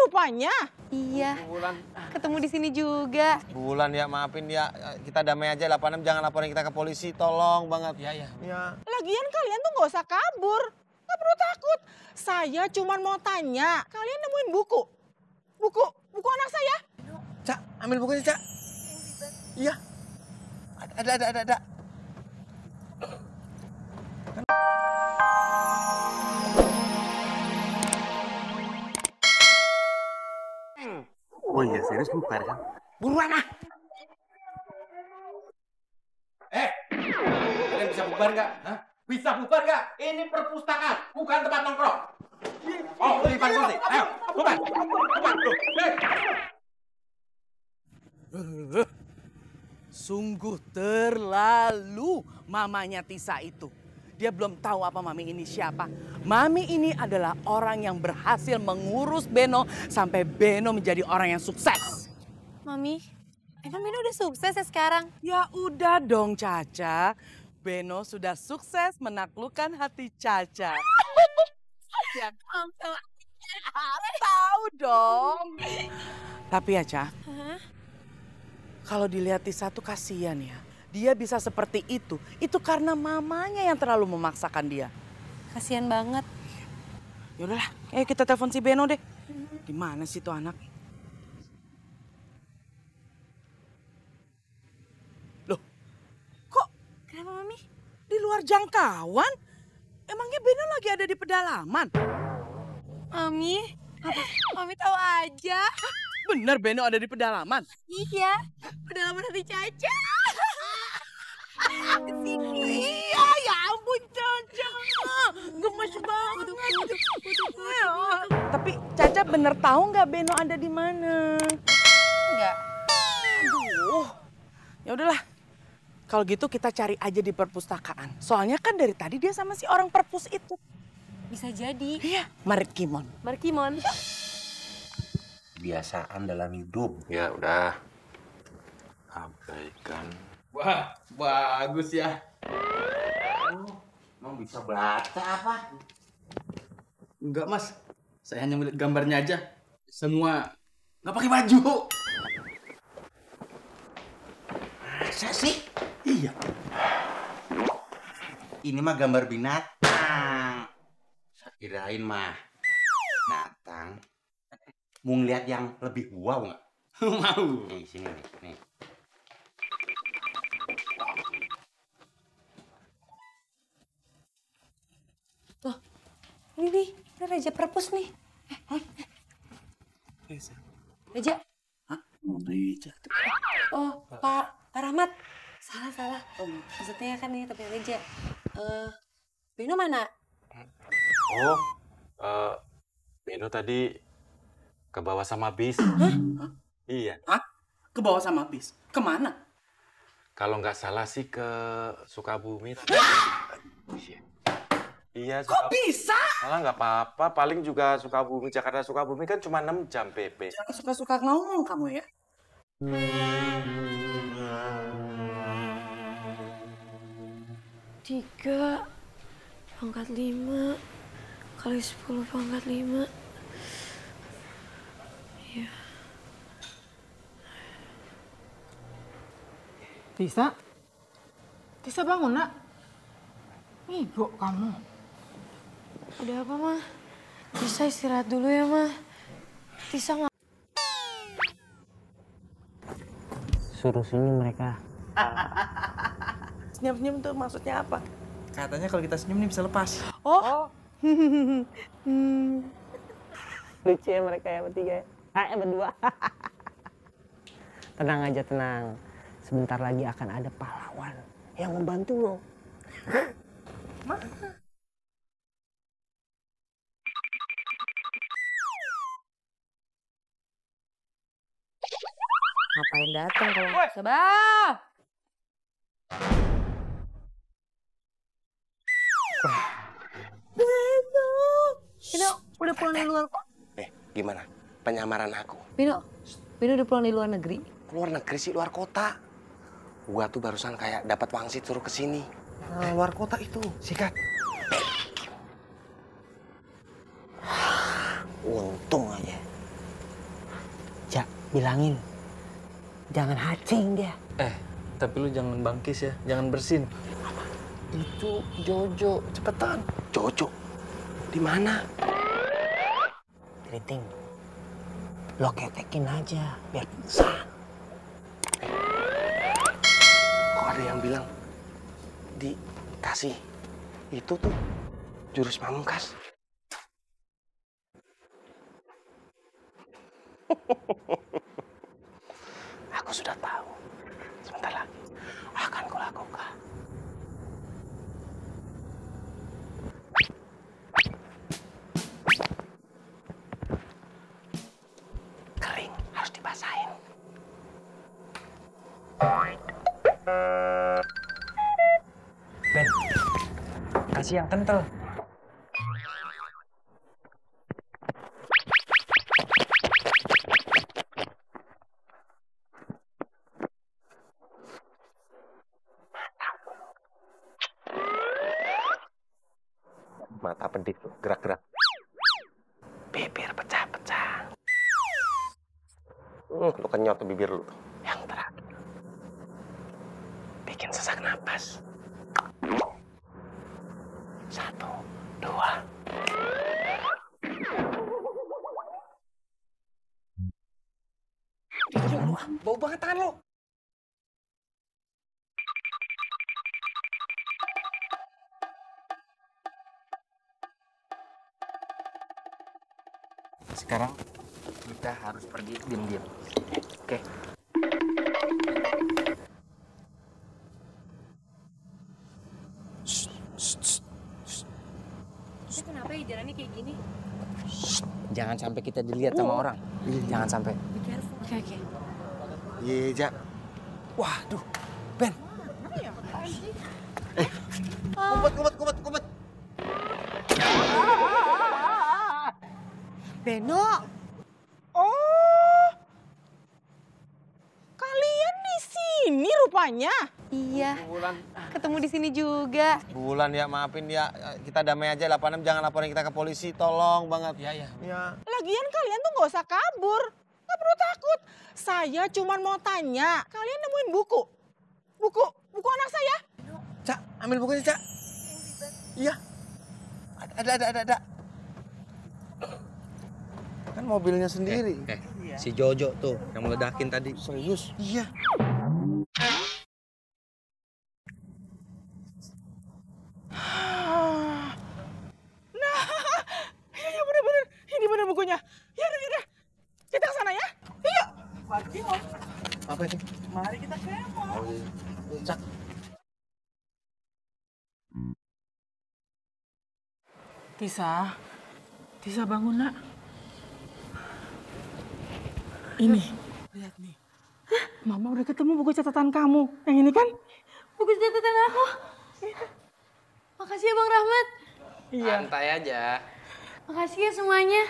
rupanya. Iya. Bulan. Ketemu di sini juga. Bulan ya, maafin ya. Kita damai aja 86, jangan laporin kita ke polisi, tolong banget. Iya, iya. Ya. Lagian kalian tuh nggak usah kabur. Nggak perlu takut. Saya cuma mau tanya, kalian nemuin buku? Buku anak saya? Cak, ambil bukunya, Cak. Iya. Ada. Oh iya, serius bubar kan? Buruan ah. Kalian bisa bubar nggak? Hah? Bisa bubar nggak? Ini perpustakaan, bukan tempat nongkrong. Oh, lipat kursi. Ayo, bubar. Sungguh terlalu mamanya Tisa itu. Dia belum tahu apa Mami ini siapa. Mami ini adalah orang yang berhasil mengurus Beno sampai Beno menjadi orang yang sukses. Mami, emang Beno udah sukses ya sekarang? Ya udah dong Caca. Beno sudah sukses menaklukkan hati Caca. Ya tahu dong. Tapi ya Ca, kalau dilihat Tisa tuh kasihan ya. Dia bisa seperti itu karena mamanya yang terlalu memaksakan dia. Kasian banget. Ya udahlah, ayo kita telepon si Beno deh. Di mana sih tuh anak? Loh, kok Kenapa Mami? di luar jangkauan? Emangnya Beno lagi ada di pedalaman? Mami, Mami tahu aja. Bener Beno ada di pedalaman? Iya, pedalaman hati Caca. Kesini. Iya, ya ampun Caca. Gemes banget. Tapi Caca bener tahu nggak Beno ada di mana? Enggak. Aduh, ya udahlah. Kalau gitu kita cari aja di perpustakaan. Soalnya kan dari tadi dia sama si orang perpus itu. Bisa jadi. Iya, Markimon. Markimon. Kebiasaan dalam hidup. Ya udah. Abaikan. Wah, bagus ya. Emang bisa baca apa? Enggak mas, saya hanya melihat gambarnya aja. Semua nggak pakai baju. Masa sih? Iya. Ini mah gambar binatang. Saya kirain mah binatang. Mau ngeliat yang lebih wow nggak? Mau. Nih, sini nih. Tuh, ini nih, ini Raja Perpus nih. Raja. Hah? Raja. Oh, Pak Rahmat. Salah. Maksudnya kan ini tapi Raja. Beno mana? Oh, Beno tadi ke bawah sama bis. Hah? Iya. Hah? Ke bawah sama bis? Kemana? Kalau nggak salah sih ke Sukabumi. Iya. Kok bisa? Malah nggak apa-apa, paling juga Sukabumi. Jakarta Sukabumi kan cuma 6 jam, PP. Jangan suka-suka ngomong kamu ya. 3/5 kali 10/5. Iya. Tisa bangun nak. Ibu kamu. Udah apa mah? Tisa istirahat dulu ya mah. Tisa nggak. Suruh senyum mereka. Senyum-senyum tuh maksudnya apa? Katanya kalau kita senyum nih bisa lepas. Oh. Lucu ya mereka ya bertiga. Berdua. Tenang aja, tenang. Sebentar lagi akan ada pahlawan yang membantu lo. Ngapain datang kalau nggak Sabah? Beno, udah pulang dari luar kok. Gimana? Penyamaran aku. Beno udah pulang dari luar negeri. Luar negeri sih, luar kota. Gua tuh barusan kayak dapat wangsit suruh ke sini. Nah, luar kota itu. Sikat. Untung aja. bilangin jangan hacing dia. Tapi lu jangan bangkis ya, jangan bersin. Itu Jojo, cepetan. Jojo, di mana? Keriting, lo ketekin aja biar pingsan. Kok ada yang bilang dikasih itu tuh jurus pamungkas? Aku sudah tahu. Sebentar lagi akan kulakukan. Kering, harus dibasahin. Ben, kasih yang kental. Mata pedih tuh, gerak-gerak. Bibir pecah-pecah. Lu kenyot tuh bibir lu. Yang terakhir, bikin sesak napas. 1, 2. Bau banget tangan lu. Sekarang kita harus pergi diam-diam. Oke. Kita kenapa ya jalannya kayak gini? Jangan sampai kita dilihat sama orang. Jangan sampai. Be careful. Oke. Iya, Jak. Waduh, Ben. Kumpet. Beno. Oh, kalian di sini rupanya. Iya. Ketemu di sini juga. Bulan ya, maafin ya. Kita damai aja, 86 jangan laporin kita ke polisi. Tolong banget. Iya. Lagian kalian tuh nggak usah kabur. Nggak perlu takut. Saya cuma mau tanya, kalian nemuin buku? Buku anak saya? Cak, ambil bukunya, Cak. Iya. Ada. Kan mobilnya sendiri. Si Jojo tuh yang meledakin tadi. Serius? Iya. Nah, iya bener-bener. Ini bener bukunya. Ya udah. Kita ke sana ya. Yuk. Apa itu? Mari kita kepo. Oh, iya. Cak. Tisa bangun nak. Ini, lihat nih. Mama udah ketemu buku catatan kamu. Yang ini kan? Buku catatan aku. Makasih ya Bang Rahmat. Iya. Santai aja. Makasih ya semuanya.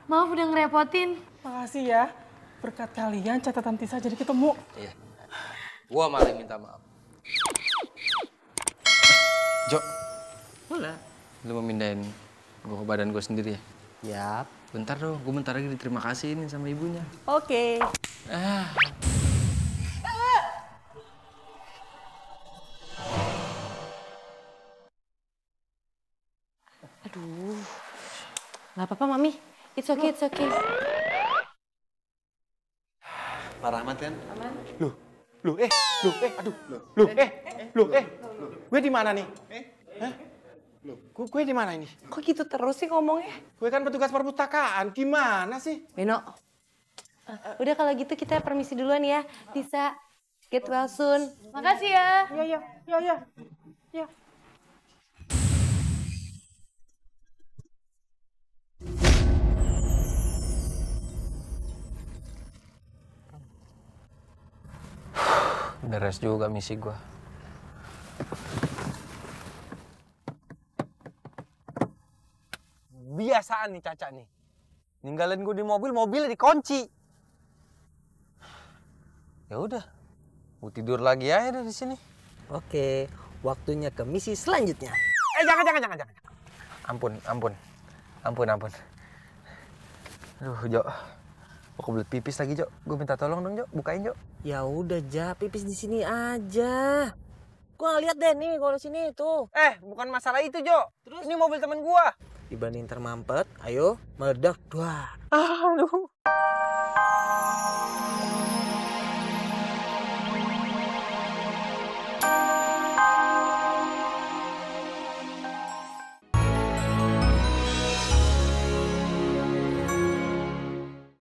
Maaf udah ngerepotin. Makasih ya. Berkat kalian catatan Tisa jadi ketemu. Iya. Gua malah minta maaf. Jo. Boleh. Lu mau mindahin gua ke badan gua sendiri ya? Yap. Bentar dong, gua bentar lagi diterima kasihin sama ibunya. Oke. Aduh. Gak apa-apa, Mami. It's okay. Pak Rahmat kan? Aman. Gue di mana nih? Gue di mana ini? Kok gitu terus sih ngomongnya? Gue kan petugas perpustakaan. Gimana sih? Beno. Udah kalau gitu kita permisi duluan ya. Tisa, get well soon. Makasih ya. Ya. Beres juga misi gua. Biasaan nih Caca nih. Ninggalin gue di mobil, mobilnya dikunci. Ya udah, gue tidur lagi aja deh di sini. Oke, waktunya ke misi selanjutnya. Jangan. Ampun. Aduh, Jo. Kok kebelet pipis lagi, Jo? Gue minta tolong dong, Jo. Bukain, Jo. Ya udah, Ja, pipis di sini aja. Gua ngeliat deh nih kalau sini tuh. Bukan masalah itu, Jo. Terus? Ini mobil temen gua. Dibanding termampet, ayo meledak. Dua. Aduh.